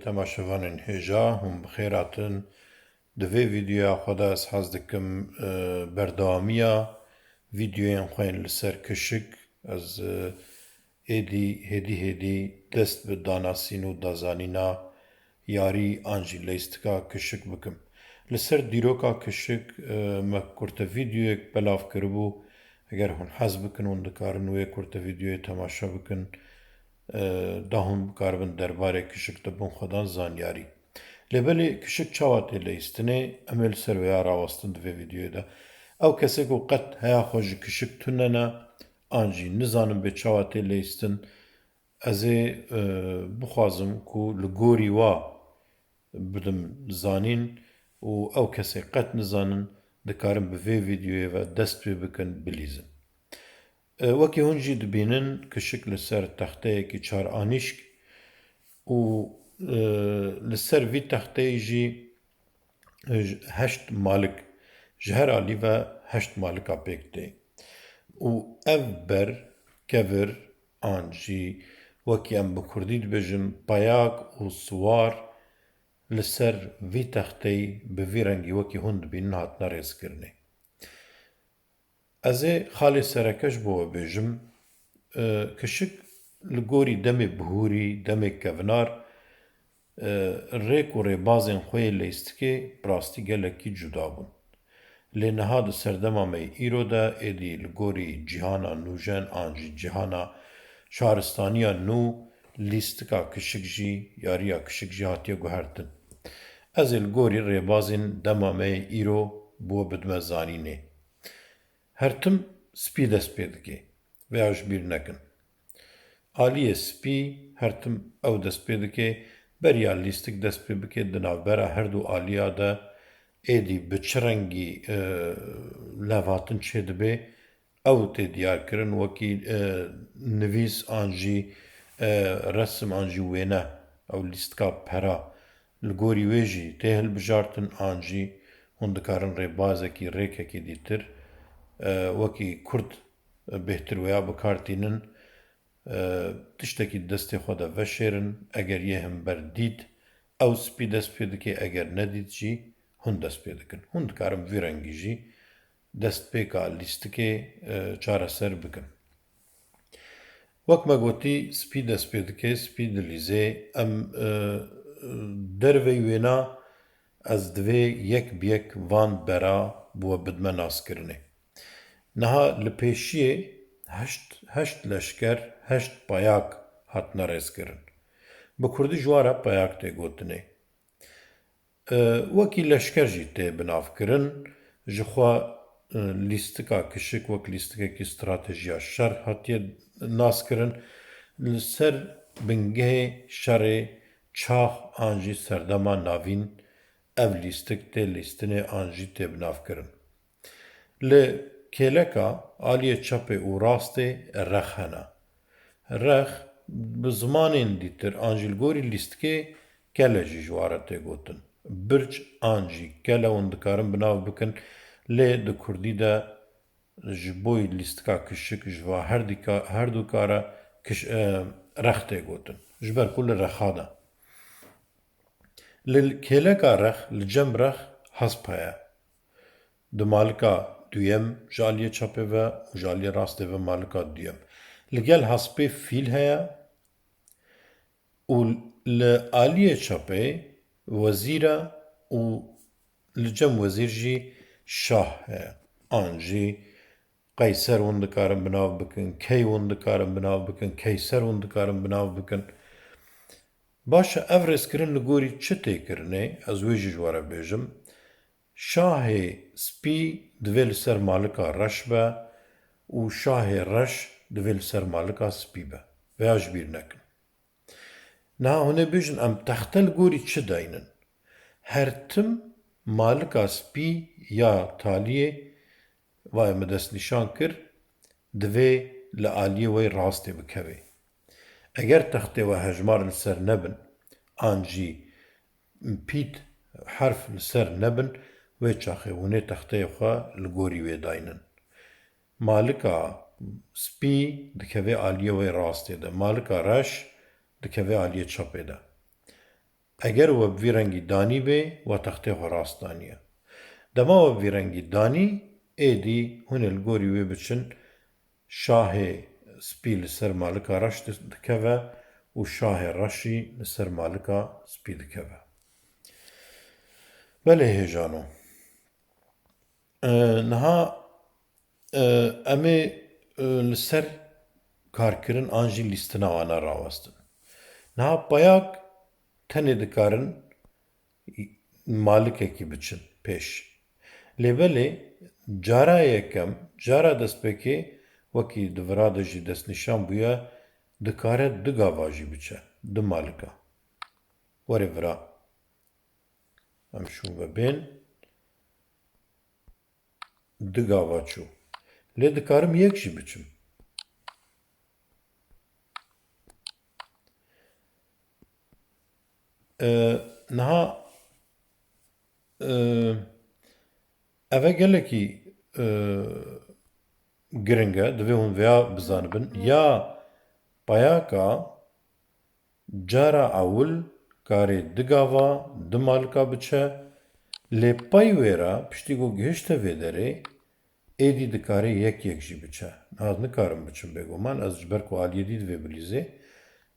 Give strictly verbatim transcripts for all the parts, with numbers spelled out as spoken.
Temaşevanên hêja, hûn bi xêr hatin. Di vê vîdeoya xwe de ez hez dikim, e, berdewamiya vîdeoyên xwe yên li ser kişik. Ez, e, êdî hêdî hêdî dest bi danasîn û dazanîna yarî an jî leystika kişik bikim. Li ser dîroka kişik, e, me kurte vîdeoyek belav kiribû. Eger hûn hez bikin, hûn dikarin wê kurte vîdeoyê temaşe bikin. E, da hûn bikaribin derbarê kişik de bin xwedan zanyarî. Lê belê kişik çawa tê leyistinê, em ê li ser wêya rawestin di vê vîdeoyê de. Ew kesê ku qet heya xwe ji kişik tunene, an jî nizanin bê çawa tê leyistin, ez ê, e, bixwazim ku li gorî wa bidim zanîn û ew kesê qet nizanin, dikarin bi vê vîdeoyê ve dest pê bikin, bilîzin. E, wekî hûn jî dibînin, kişik li ser texteyekî çar anîşk û, e, li ser vî texteyê jî, e, heşt malik, ji her alî ve heşt malika pêk tê. Û ev ber, kevir, an jî wekî em bi kurdî dibêjin, payak û siwar li ser vî texteyî bi vî rengî wekî hûn dibînin hatine rêzkirinê. Ez ê xalê sereke ji bo we bêjim, e, kişik li gorî demê bihûrî, demê kevinar, e, rêk û rêbazên xwe yê leyistikê bi rastî gelekî cuda bûn. Lê niha di serdema me yê îro de êdî li gorî cîhana nûjen an jî cîhana şaristaniya nû lîstika kişik jî, yariya kişik jî hatiye guhertin. Ez ê li gorî rêbazên dema me yê îro bi we bidime zanînê. Her tim spî dest pê dike. Vêya ji bîr nekin. Aliyê spî her tim ew dest pê dike, beriya lîstik dest pê bike, di navbera her du aliya de êdî bi çi rengî, e, levhatin çêdibe, ew tê diyar kirin, wekî, e, nivîs an jî, e, resim an jî wêne, ew lîstika pera. Li gorî wê jî tê hilbijartin an jî hûn dikarin rêbazekî, rêkekî dîtir, e, wekî kurd, e, bêhtir wêya bi kar tînin. E, tiştekî destê xwe de veşêrin, eger yê hember dît, ew spî dest pê dike, eger nedît jî hûn dest pê dikin. Hûn dikarin vî rengî jî destpêka lîstikê, e, çareser bikin. Wek me gotî, spî dest pê dike, spî dilîzê. Em, e, derveyî wêna ez divê yek bi yek van bera bi we bidime naskirinê. Niha li pêşiyê heşt, heşt leşker, heşt payak hatine rêzkirin. Bi kurdî ji wan re payak tê gotinê. E, wekî leşker jî tê binavkirin. Ji xwe, e, lîstika kişik wek lîstikekî stratejiya şer hatiye naskirin. Li ser bingehê şerê çax an jî serdema navîn ev lîstik tê lîstinê an jî tê binavkirin. Li kêleka aliyê çepê û rastê rex hene. Rex bi zimanên dîtir an jî li gorî lîstikê kele jî ji wan re tê gotin. Birc an jî kele hûn dikarin bi nav bikin, lê di kurdî de ji bo lîstika kişik ji va her dika-, her du kare kiş-, e, rex tê gotin. Ji ber ku li rexa de. Li kêleka rex, li cem rex hesp heye. Di malika duyem ji aliyê çepê ve û ji aliyê rastê ve malika duyem. Li gel hespê fîl heye û li aliyê çepê wezîr e û li cem wezîr jî şah heye. An jî qeyser hûn dikarin bi nav bikin, key hûn dikarin bi nav bikin, keyser hûn dikarin bi nav bikin. Baş e, ev rêzkirin li gorî çi tê kirinê? Ez wê jî ji we re bêjim. Şahê spî divê li ser malika reş be û şahê reş divê li ser malika spî be. Vêya ji bîr nekin. Niha hûn ê bêjin, em texte li gorî çi daynin? Her tim malika spî ya taliyê, vayê me destnîşan kir, divê li aliyê wê rastê bikeve. Eger textê we hejmar li ser nebin, an jî pît herf li ser nebin, wê çaxê hûn ê texteyê xwe li gorî wê daynin. Malika spî dikeve aliyê wê rastê de, malika reş dikeve aliyê çepê de. Eger we bi vî rengî danî bê, we textê xwe rast daniye. Dema we bi vî rengî danî, êdî hûn ê li gorî wê biçin, şahê spî li ser malika reş di-, dikeve û şahê reşî li ser malika spî dikeve. Belê hêjano. E, niha, e, em ê, e, li ser karkirin an jî lîstina wana rawestin. Niha payak tenê dikarin malikekî biçin pêş. Lê belê cara yekem, cara destpêkê wekî di vira de jî destnîşan bûye, dikare du gava jî biçe, du malika. Were vira. Em şûn ve bên. Du gava çû. Lê dikarim yek jî biçim. E, niha, e, eve gelekî, e, giring e, divê hûn vêya bizanibin. Ya payaka cara ewil karê du gava, du malika biçe, lê pey wê re piştî ku gihişte vê derê, êdî dikare yek yek jî biçe. Niha nikarim biçim bêguman, ez ji ber ku aliyê dî divê bilîzê.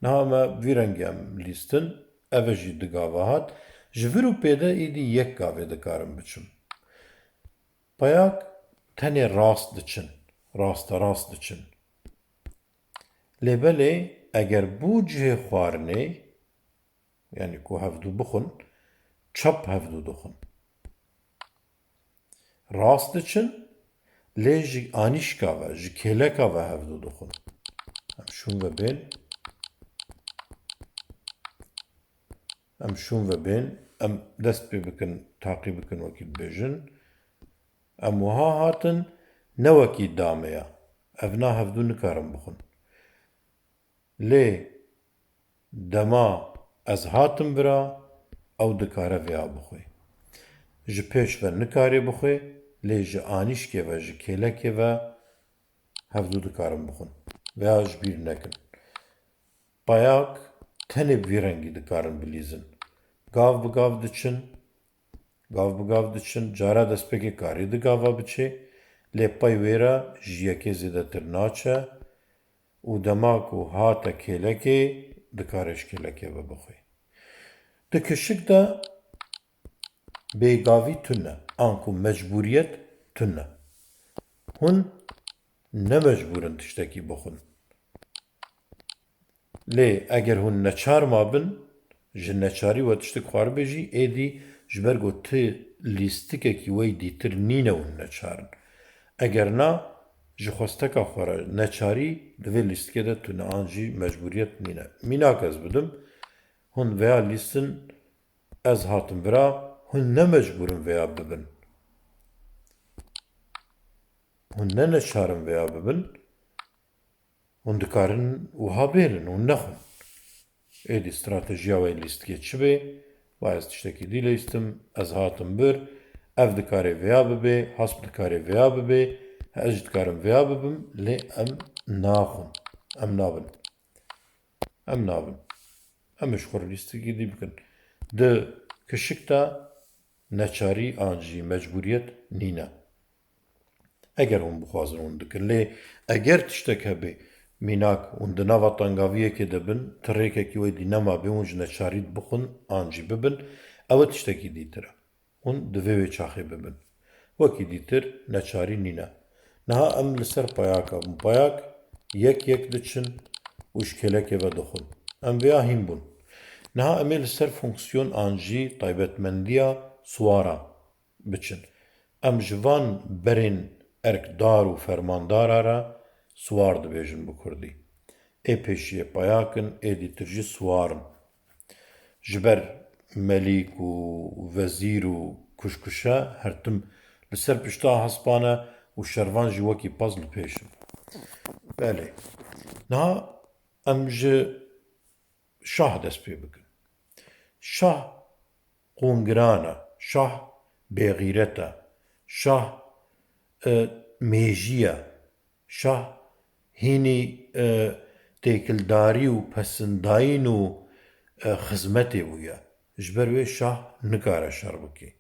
Niha me vî rengî em lîstin, eve jî du gava hat. Ji vir û pê de êdî yek gavê dikarim biçim. Payak tenê rast diçin, rasterast diçin. Lê belê eger bû cihê xwarinê, yanî ku hevdû bixwin, çep hevdû dixwin. Rast diçin, lê ji anîşka ve, ji kêleka ve hevdû dixwin. Em şûn ve bên. Em şûn ve bên. Em dest pê bikin, taqî bikin wekî dibêjin. Em wiha hatin, ne wekî dame ya. Ev na hevdû nikarin bixwin. Lê dema ez hatim vira, ew dikare vêya bixwê. Ji pêş ve nikarê bixwê, lê ji anîşkê ve, ji kêlekê ve hevdû dikarin bixwin. Vêya ji bîr nekin. Payak tenê bi vî rengî dikarin bilîzin. Gav bi gav diçin, gav bi gav diçin, cara destpêkê karê du gava biçê, lê pey wê re ji yekê zêdetir naçe û dema ku hate kêlekê, dikare ji kêlekê ve bixwê. Di kişik de bêgavî tune, anku mecbûriyet tune. Hûn ne mecbûr in tiştekî bixwin. Lê eger hûn neçar mabin, ji neçarî we tiştik xwaribê jî, êdî ji ber ku ti lîstikekî wey dîtir nîne hûn neçar in. Eger na, ji xwesteka xwe re neçarî di vê lîstikê de tune an jî mecbûriyet nîne. Mînak ez bidim, hûn vêya lîstin, ez hatim vira, hûn ne mecbûr in vêya bibin. Hûn ne neçar in vêya bibin. Hûn dikarin wiha bêlin, hûn nexwin. Êdî stratejiya wê lîstikê çi bê? Va ez tiştekî dî lîstim, ez hatim bir, ev dikare vêya bibê, hasp dikare vêya bibê, ez jî dikarim vêya bibim, lê em naxwin. Em nabin. Em nabin. Em ê ji xwe re lîstikî dî bikin. Di kişik de neçarî an jî mecbûriyet nîne. Eger hûn bixwazin hûn dikin. Lê eger tiştek hebe, mînak hûn di nava tengaviyekê de bin, ti rêkekî wê dî nema bê, hûn ji neçarî bixwin an jî bibin, ew e tiştekî dîtir e. Hûn di vê wê çaxê bibin. Wekî dîtir neçarî nîne. Niha em li ser payaka bûn. Payak yek yek diçin û ji kêlekê ve dixwin. Em vêya hîn bûn. Niha em ê li ser fonksiyon an jî taybetmendiya siwara biçin. Em ji van berên erkdar û fermandara re siwar dibêjin bi kurdî. Ê pêşiyê payak in, ê dîtir jî siwar in. Ji ber melîk û wezîr û kuşkuşe her tim li ser pişta hespan e û şervan jî wekî pez li pêş in. Belê. Niha em ji şah dest pê bikin. Şah qûngiran e, şah bêxîret e, şah, e, mêjî ye, şah hînî, e, têkildarî û pesindayîn û, e, xizmetê bûye. Ji ber wê şah nikare şer bike.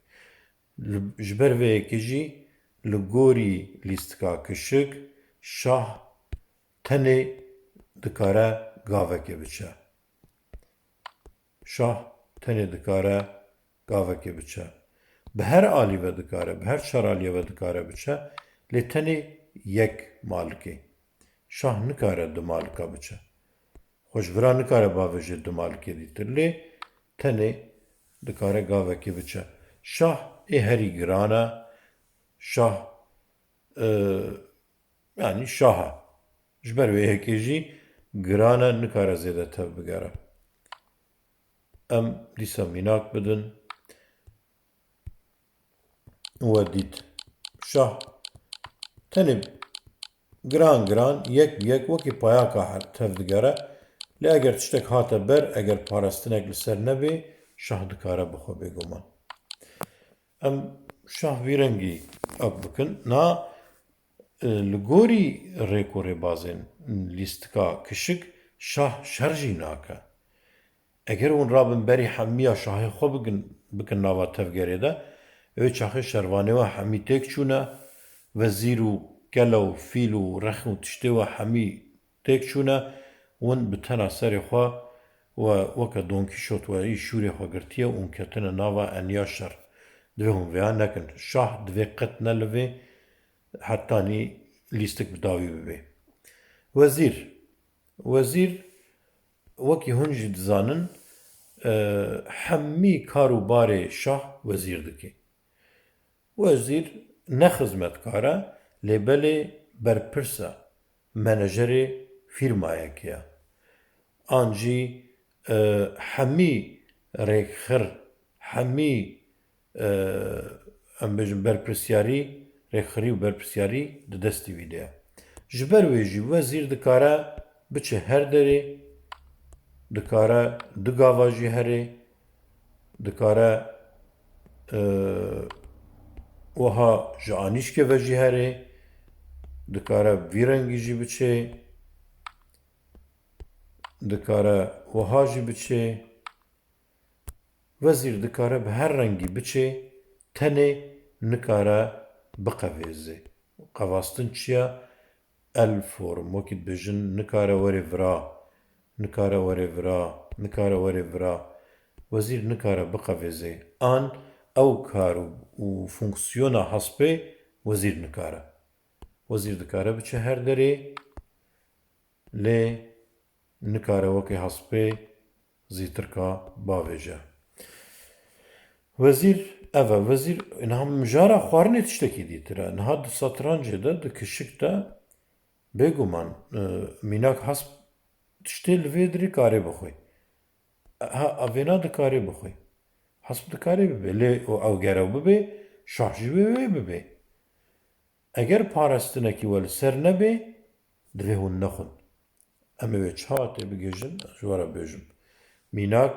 Li, ji ber vê yekê jî li gorî lîstika kişik şah tenê dikare gavekê biçe. Şah tenê dikare gavekê biçe. Bi her alî ve dikare, bi her çar aliyê ve dikare biçe, lê tenê yek malikê. Şah nikare du malika biçe. Xwe ji vira nikare bavêje du malikê dîtir, lê tenê dikare gavekê biçe. Şah ê herî giran e. Şah, e, yanî şah e. Ji ber wê yekê jî giran e, nikare zêde tev bigere. Em dîsa mînak bidin. We dît. Şah tenê giran giran, yek bi yek wekî payaka her tev digere. Lê eger tiştek hate ber, eger parestinek li ser nebê, şah dikare bixwe bêguman. Em şah vî rengî ak bikin. Na, e, li gorî rêk û rêbazên lîstika kişik şah şer jî nake. Eger hûn rabin berî hemiya şahê xwe bikin, bikin nava tevgerê de, ew çaxê şervanê we hemî têk çûne, wezîr û kele û fîl û rexn û tiştê we hemî têk çûne, hûn bi tena serê xwe we weke Don Kîşot we î şûrê xwe girtiye û hûn ketine nava eniya şer. Divê hûn vêya nekin. Şah divê qet nelivê hetanî lîstik bi dawî bibê. Wezîr. Wezîr, wekî hûn jî dizanin, e, hemî kar û barê şah wezîr dike. Wezîr ne xizmetkar e, lê belê berpirs e, menajerê fîrmayekê ye. An jî, e, hemî rêkxir, hemî, e, em bêjin berpirsyarî, rêkxirî û berpirsyarî di destî wî de ye. Ji ber wê jî wezîr dikare biçe her derê, dikare du gava jî herê, dikare, e, wiha ji anîşkê ve jî herê, dikare vî rengî jî biçê, dikare wiha jî biçê. Wezîr dikare bi her rengî biçê, tenê nikare biqevêze. Qevastin çi ye? El form, wekî dibêjin, nikare were vira, nikare were vira, nikare were vira. Wezîr nikare biqevêze. An ew kar û, û fonksiyona hespê wezîr nikare. Wezîr dikare biçe her derê, lê nikare wekî hespê zîtirka bavêje. Wezîr, ev e, wezîr, niha mijara xwarinê tiştekî dîtir e. Niha di satrancê de, di kişik de, bêguman, e, mînak hesp tiştê li vê dirê karê bixwe. Ha, evêna dikarê bixwe. Hesp dikarê bibe. Lê û ew ger ew bibe, şah jî wê wê bibe. Eger parestinekî we li ser nebe, divê hûn nexwin. Em ê wê çawa tê bigihîjin, ez ji we re bêjim. Mînak,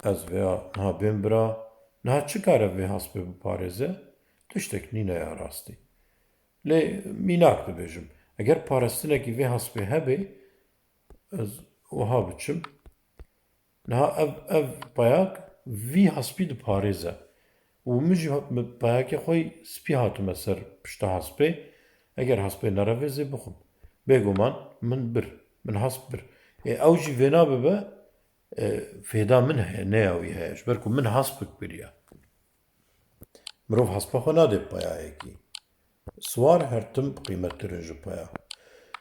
ez vêya niha bêm bira, niha çi kare vê hespê biparêze? Tiştek nîne ya rastî. Lê mînak dibêjim. Eger parestinekî vê hespê hebe, ez wiha biçim. Niha ev, ev payak vî hespî diparêze. Û min jî hat-, min payakê xwe spî hatime ser pişta hespê. Eger hespê nerevêzê bixwim. Bêguman min bir. Min hesp bir. Ê ew jî vêna bibe, e, fêda min heye, ne ya wî heye. Ji ber ku min hespik biriya. Mirov hespa xwe nade payayekî. Siwar her tim qîmettir in ji paya.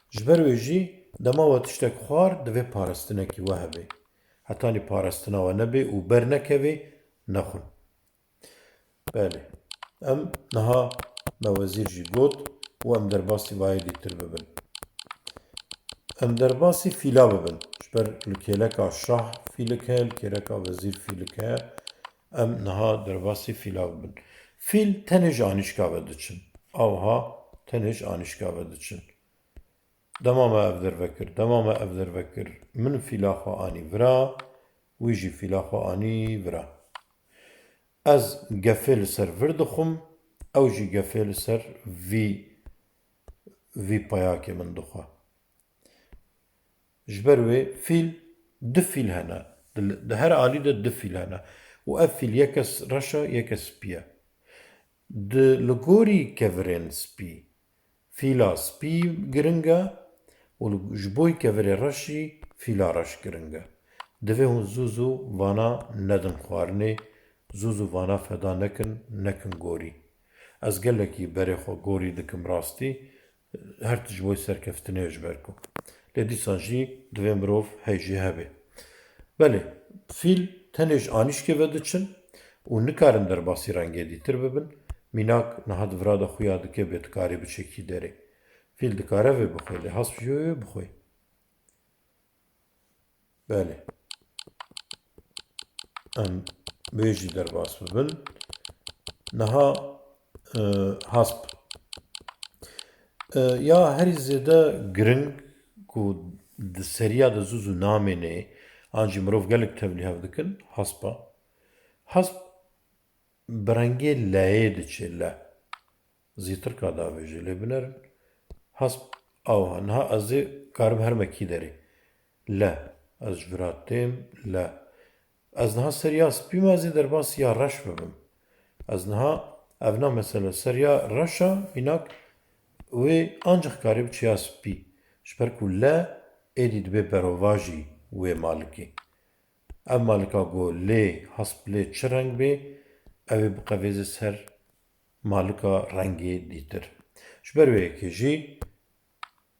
Ji ber wê jî dema we tiştek xwar, divê parestinekî we hebe. Hetanî parestina we nebe û bernekeve, nexwin. Belê. Em niha me wezîr jî got û em derbasî vayê dîtir bibin. Em derbasî fîla bibin. Ji ber li kêleka şah fîlik heye, li kêleka wezîr fîlik heye. Em niha derbasî fîla bibin. Fîl tenê ji anîşka ve diçin. Awha tenê ji anîşka ve diçin. Dema me ev derve kir, dema me ev derve kir, min fîla xwe anî vira, wî jî fîla xwe anî vira. Ez gefê li ser vir dixwim, ew jî gefê li ser vî, vî payakê min dixwe. Ji ber wê fîl, du fîl hene. Di, di her alî de du fîl hene. Û ev fîl yeke s-, reş e, yeke spî ye. Di li gorî kevirên spî, fîla spî giring e û li, ji bo kevirê reş jî fîla reş giring e. Divê hûn zû zû vana nedin xwarinê, zû zû vana feda nekin, nekin gorî. Ez gelekî berê xwe gorî dikim rastî, her tişt ji bo serkeftinê ji ber ku. Lê dîsan jî divê mirov hey jî hebe. Belê, fîl tenê ji anîşkê ve diçin û nikarin derbasî rengê dîtir bibin. Mînak niha di vira de xuya dike bê dikarê biçe kî derê. Fîl dikare vê bixwe, lê hasp jî wê bixwe. Belê. Em wê jî derbas bibin. Niha, e, hasp. E, ya herî zêde giring ku di seriya de zû zû namêne, an jî mirov gelek tevlî hev dikin, hasp e. Hasp bi rengê leyê diçe, le. Zîtirka davêjê lê binerin. Hasp awa. Niha ez ê karim herime kî derê. Le. Ez ji vira têm, le. Ez niha ser ya spî me, ez ê derbas ya reş bibim. Ez niha, ev na mesele ser ya reş e, mînak wê ancî karê biçe ya spî. Ji ber ku le êdî dibe berovajî wê malikê. Ev malika ku lê, hasp lê çi reng bê, ew ê biqevêze ser malika rengê dîtir. Ji ber wê yekê jî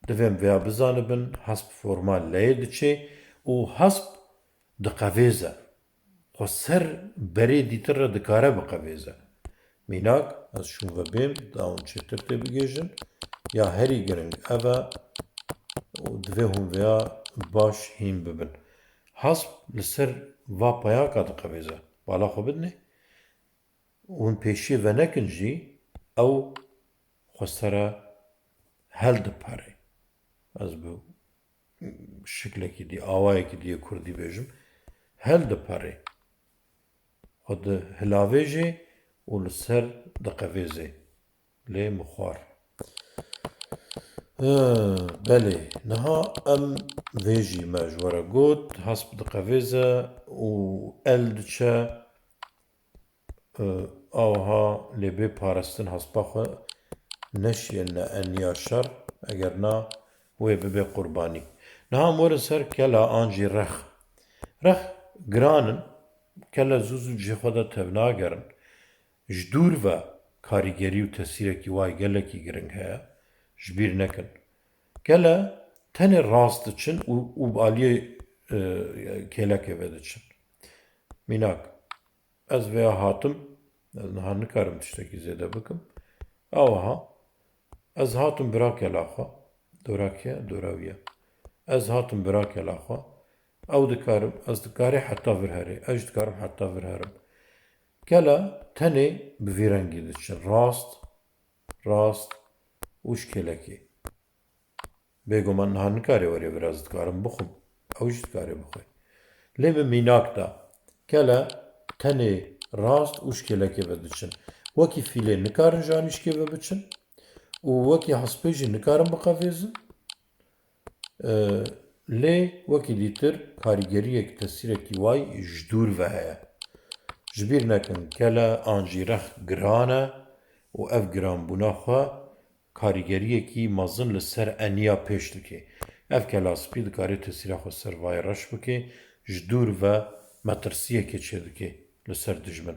divê em vêya bizanibin, hasp forma leyê diçê û hasp diqevêze. Xwe ser berê dîtir re dikare biqevêze. Mînak, ez şûn ve bêm, da hûn çêtir tê bigihêjin. Ya herî giring ev e û divê hûn vêya baş hîn bibin. Hasp li ser va peyaka diqevêze. Bala xwe bidinê. Hûn pêşiyê venekin jî, ew xwe sere heldipere. Ez bi şiklekî dî, awayekî dî yê kurdî bêjim. Heldipere. Xwe dihilavêjê û li ser diqevêzê. Lê min xwar. He, belê. Niha em vê jî me ji we re got, hasp diqevêze û el diçe, e, awiha lê bê parastin haspa xwe neşiyê ne eniya şer, eger na wê bibe qurbanî. Niha em werin ser kela an jî rex. Rex giran in, kele zû zû cihê xwe de tevnagerin. Ji dûr ve karîgerî û tesîrekî wa yê gelekî giring heye, ji bîr nekin. Kele tenê rast diçin û, û bi aliyê, e, kêlekê ve diçin. Mînak, ez vêya hatim, ez niha nikarim tiştekî zêde bikim. Awiha, ez hatim bira kela xwe, dora kê, dora wî ye. Ez hatim bira kela xwe, ew dikarim, ez dikarê heta vir herê, ez jî dikarim heta vir herim. Kela tenê bi vî rengî diçin. Rast, rast û ji kêlekê. Bêguman niha nikarê werê vir, ez dikarim bixwim. Ew jî dikare bixwe. Lê min mînak da. Kele tenê rast û ji kêlekê ve diçin. Wekî fîlê nikarin ji anîşkê ve biçin û wekî hespê jî nikarin biqevêzin. E, lê wekî dîtir karîgeriyek, tesîrekî way ji dûr ve heye. Ji bîr nekin, kele an jî rex giran e û ev giranbûna xwe karîgeriyekî mezin li ser eniya pêş dike. Ev kela spî dikare tesîra xwe ser vayê reş bike, ji dûr ve metirsiyekê çêdike li ser dijmin.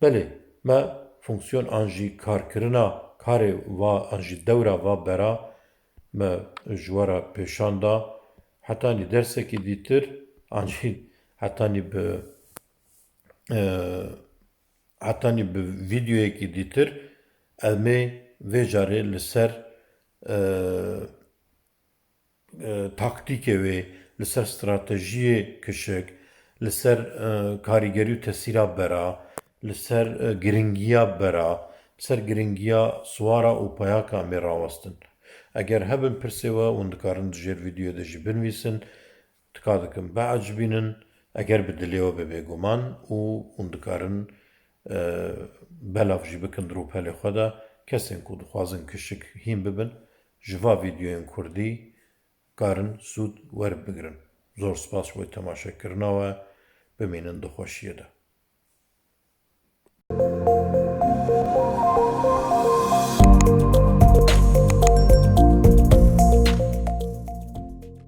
Belê, me fonksiyon an jî karkirina karê va an jî dewra va bera me ji we re pêşan da. Hetanî dersekî dîtir an jî hetanî bi, e, hetanî bi vîdeoyekî dîtir em ê vê carê li ser, e, e, taktîkê wê, li ser stratejiyê kişik, li ser, e, karîgerî û tesîra bera, li ser, e, giringiya bera, li ser giringiya siwara û peyaka em ê rawestin. Eger hebin pirsê we, hûn dikarin di jêr vîdeoyê de jî binivîsin. Tika dikim biecibînin, eger bi dilê we be bêguman û hûn dikarin, e, belav jî bikin di rûpelê xwe de, kesên ku dixwazin kişik hîn bibin, ji va vîdeoyên kurdî karin sûd werbigirin. Zor spas ji bo temaşekirina we. Bimînin di xweşiyê de.